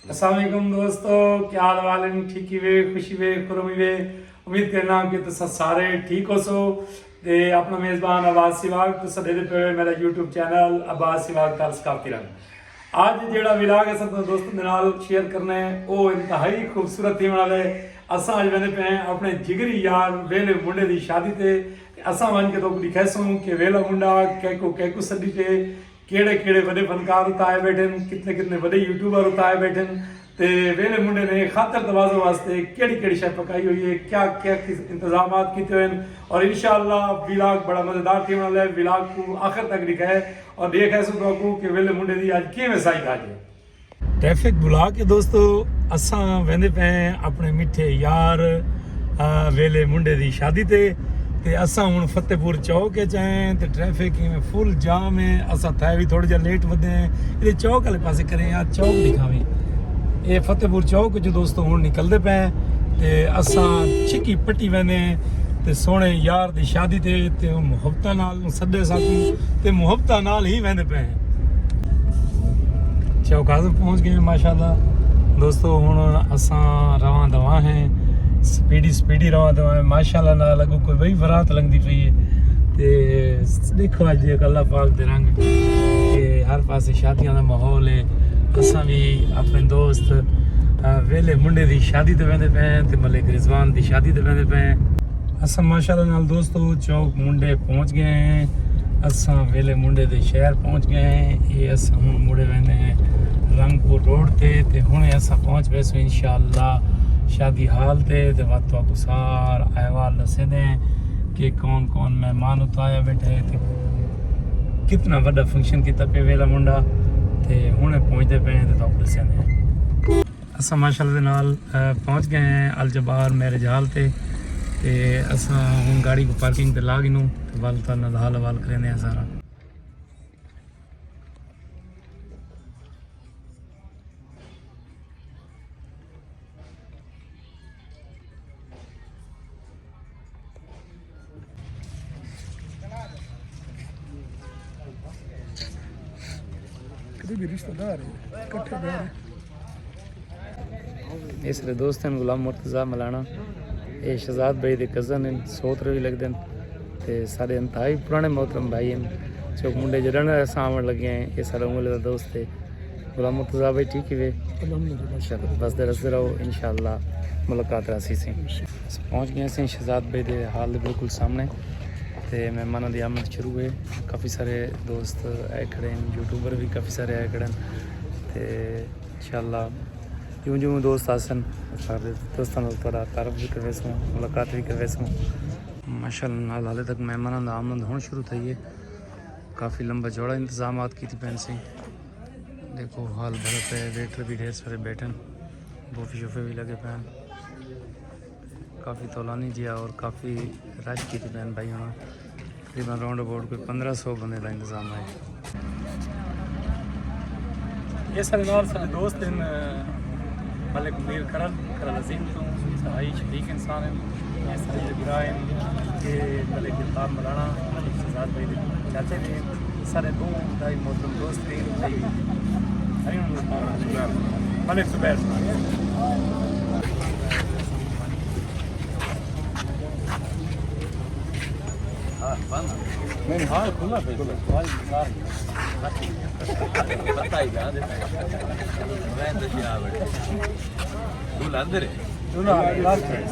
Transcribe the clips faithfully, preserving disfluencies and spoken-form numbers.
السلام علیکم دوستو، کیا حال حوال ہیں؟ ٹھیک ہی وے، خوشی وے، خرمی وے؟ امید کرنا کہ تساں سارے ٹھیک ہوسو۔ تے اپنا میزبان عباس سواگ، تساں ݙیہدے پئے ہو میرا یوٹیوب چینل عباس سواگ کل ثقافتی رنگ۔ اڄ جیڑھا ولاگ اساں تساں دوستاں دے نال شیئر کرنا ہے، او انتہائی خوبصورت تھیوݨ والا ہے۔ اساں اڄ ویندے پئے ہیں اپنے جگری یار ویلے منڈے دی شادی تے، تے اساں ونڄ کے تہاکوں ݙکھیسوں کہ ویلا منڈا کیکوں کیکوں سݙی تے کیڑھے کیڑھے وݙے فنکار اتھاں آئے ٻیٹھن، کتنے کتنے وݙے یوٹیوبر اتھاں آئے ٻیٹھن، تے ویلے منڈے نے خاطر تواضع واسطے کیڑھی کیڑھی شے پکائی ہوئی ہے، کیا کیا کس انتظامات کیتے ہوئے ہیں، اور انشاءاللہ ولاگ بڑا مزیدار تھیوݨ والا ہے۔ ولاگ کوں آخر تک ݙکھائے اور ݙکھیسوں تہاکوں کہ ویلے منڈے دی اڄ کیویں سائی دھاج ہے۔ ٹریفک بلا کے دوستو، اساں ویندے پئے ہیں اپنے میٹھے یار، آ، ویلے منڈے دی شادی تے۔ تے اساں ہن فتح پور چوک اچ آئے ہیں تے ٹریفک ایویں فل جام ہے۔ اساں تھائے وی تھوڑا جہا لیٹ ودے ہیں۔ اے چوک والے پاسے کریں یار، چوک ݙکھاویں۔ اے فتح پور چوک جو دوستو ہن نکلدے پئے ہیں تے اساں چھکی پٹی ویندے ہیں تے سوہݨے یار دی شادی تے، تے او محبتاں نال اوں سݙے ساکوں تے محبتاں نال ہی ویندے پئے ہیں۔ چوک اعظم پہنچ گئے ہیں ماشاءاللہ۔ دوستو ہن اساں رواں دواں ہیں، سپیڈی سپیڈی رواں دواں ہیں ماشاءاللہ نال۔ اڳوں کوئی وئی برات لنگھدی پئی ہے تے ݙیکھو اڄ ݙیکھو اللہ پاک دے رنگ کہ ہر پاسے شادیاں دا ماحول ہے۔ اساں وی اپنے دوست، آ، ویلے منڈے دی شادی تے ویندے پئے ہیں تے ملک رضوان دی شادی تے ویندے پئے ہیں۔ اساں ماشاءاللہ نال دوستو چوک منڈے پہنچ گئے ہیں۔ اساں ویلے منڈے دے شہر پہنچ گئے ہیں۔ اے اساں ہن مڑے ویندے ہیں رنگ پور روڈ تے، تے ہن اساں پہنچ ویسوں انشاءاللہ شادی ہال تے، تے وقت تہاکوں سارا احوال ݙسیندے ہیں کہ کون کون مہمان اتھاں آیا ٻیٹھا ہے تے کتنا وݙا فنکشن کیتا پئے ویلا منڈا، تے ہن پہنچدے پئے ہیں تے تہاکوں ݙسیندے ہیں۔ اساں ماشاءاللہ دے نال، آ، پہنچ گئے ہیں الجبار میرج ہال تے، تے اساں ہن گاڑی کوں پارکنگ تے لا گھنوں تے ول تہاݙے نال حال احوال کریندے ہیں سارا۔ قریبی رشتہ دار ہیں، اکٹھے گھر ہیں۔ اے سارے دوست ہیں غلام مرتضی ملانا، اے شہزاد بھائی دے کزن ہیں، سوتر وی لڳدن تے سارے انتہائی پرانے محترم بھائی ہیں۔ چوک منڈے جݙݨ اساں آوݨ لڳے ہیں، اے سارا اوں ویلے دا دوست ہے۔ غلام مرتضی بھائی ٹھیک ہی وے؟ الحمدللہ، چلو، بس در رہو، انشاءاللہ ملاقات راہسی سئیں۔ اساں پہنچ گئے سئیں شہزاد بھائی دے ہال دے بالکل سامنے، تے مہماناں دی آمد شروع ہے۔ کافی سارے دوست آئے کھڑے ہیں، یوٹیوبر بھی کافی سارے آئے کھڑے ہیں، تے انشاءاللہ جوں جوں دوست آسن، سارے دوستاں نال تہاݙا تعارف بھی کرویسوں، ملاقات بھی کرویسوں۔ ماشاءاللہ نال حالے تک مہماناں دا آمد ہݨ شروع تھئی ہے۔ کافی لمبا چوڑا انتظامات کیتے پئے سئیں۔ ݙیکھو ہال بھرا پئے، ویٹر بھی ڈھیر سارے ٻیٹھن، بوفے شوفے بھی لڳے پئے۔ کافی طولانی جیا اور کافی رش کیتے پئے بھائی ہݨ۔ تقریباً راؤنڈ اباؤٹ کوئی پندرہ سو بندے دا انتظام ہے۔ اے سارے نال سارے دوست ہیں، ملک منیر کرن، کرن عظیم توں، انتہائی شفیق انسان ہیں۔ اے سارے بھرا ہیں، اے ملک الطاف مولانا، ملک شہزاد بھائی دے چاچے نے، سارے ٻہوں انتہائی محترم دوست ہیں۔ ملک زبیر۔ نہیں، نہیں، ہاں، کھلا پہ۔ پتہ ہی کہاں دے۔ میں تو کیا بڑے۔ دو لندر ہے۔ دو لندر ہے۔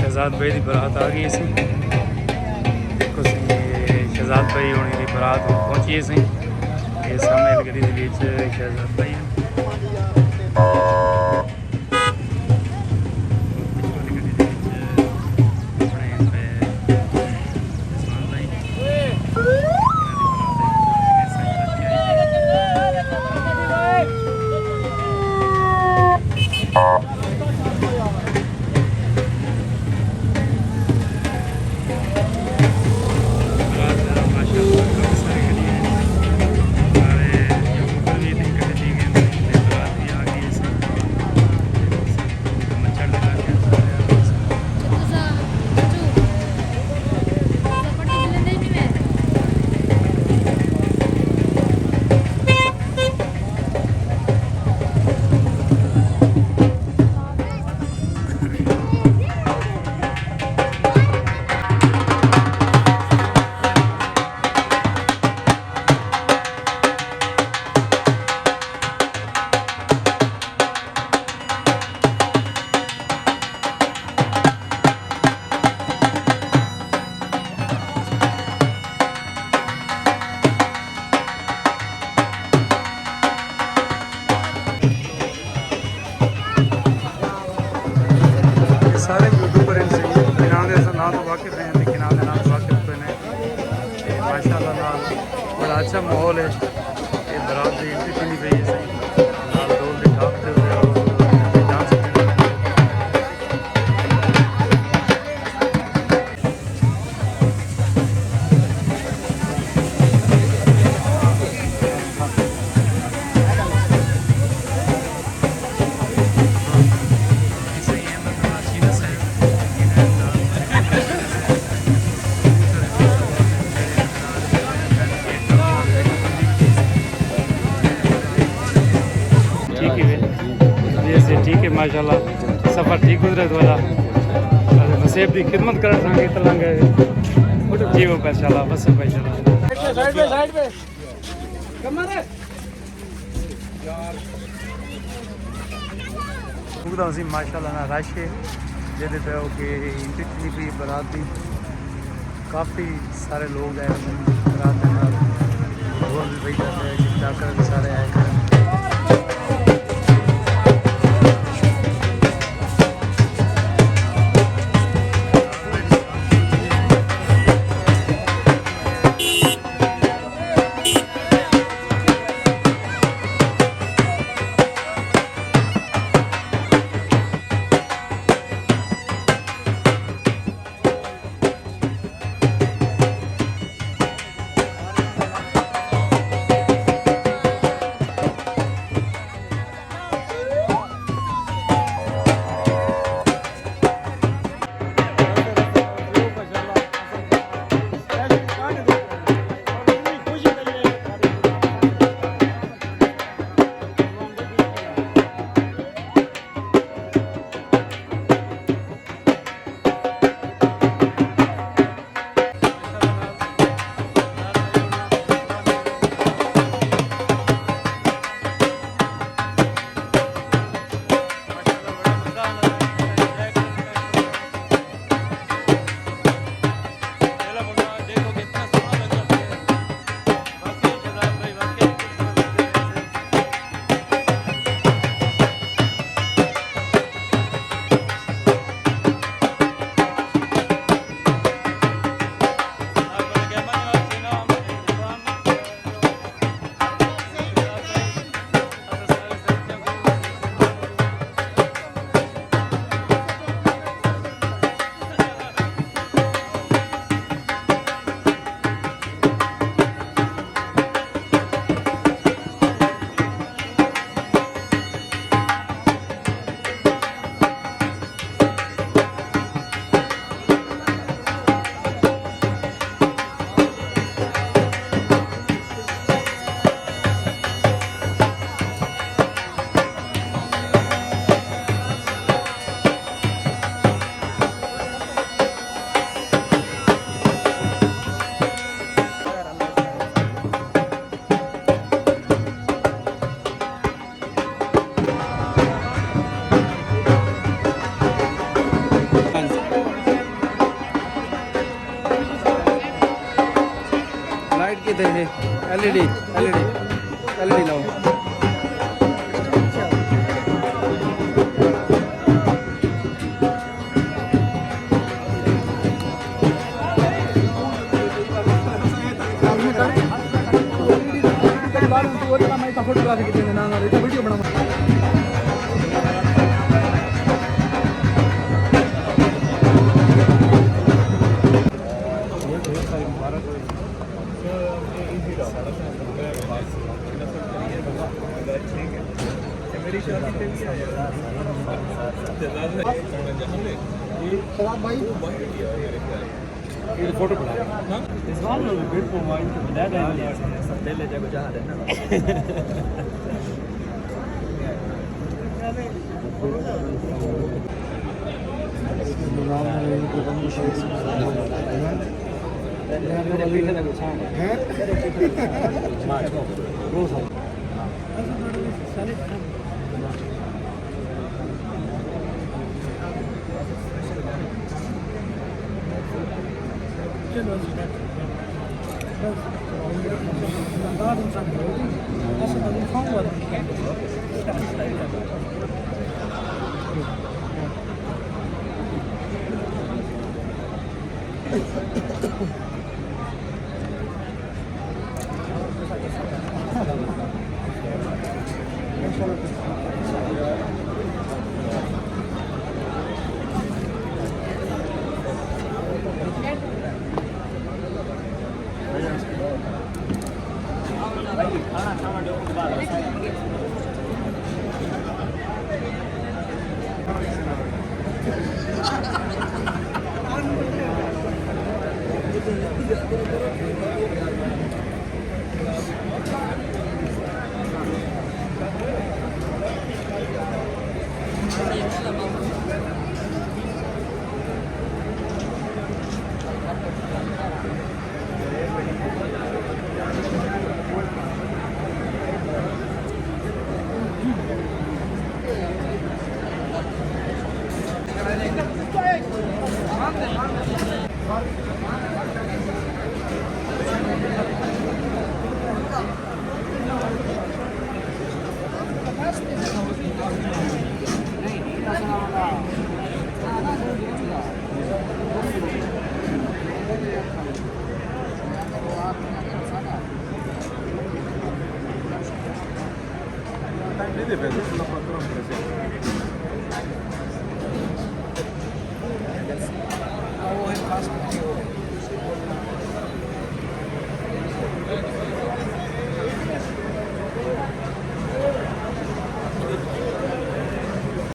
شہزاد بھائی دی برات آ گئی سی۔ دیکھو سی، شہزاد بھائی ہونی دی برات پہنچی سی۔ یہ سامنے گڈی دے وچ شہزاد بھائی ہیں۔ اساں ناں توں واقف ہیں، لیکن آندے ناں توں واقف کوئی نہیں۔ تے ماشاءاللہ نال بڑا اچھا ماحول ہے۔ اے برات دی انٹری تھیندی پئی ہے، نال ڈھول دی ڈھاپ تے ڈانس۔ ٹھیک ہے۔ جی، جی، ٹھیک ہے، ماشاءاللہ۔ سفر ٹھیک گزرے تہاݙا۔ نصیب دی خدمت کرݨ سانگے تلانگے۔ جی، وہ ماشاءاللہ، بس بھائی جان۔ سائیڈ پہ، سائیڈ پہ۔ کمر۔ ݙکھدا ہوسی ماشاءاللہ نہ رش ہے، جیندے تے او کہ انٹری تھیندی پئی برات دی۔ کافی سارے لوگ آئے ہوئے ہیں برات دے نال۔ ڈھول وی وڄدا پئے، ڈاکر وی سارے آئے ہوئے ہیں۔ لائٹ کتھے ہے؟ ایل ای ڈی، ایل ای ڈی، ایل ای ڈی لاؤ۔ شباب بھائی، یہ فوٹو بنا۔ اس بار میں بالکل وائن تو بجا دیں گے۔ سب دل لے جا کو جہاں دینا۔ Vedi, vedi, sulla quattro presente.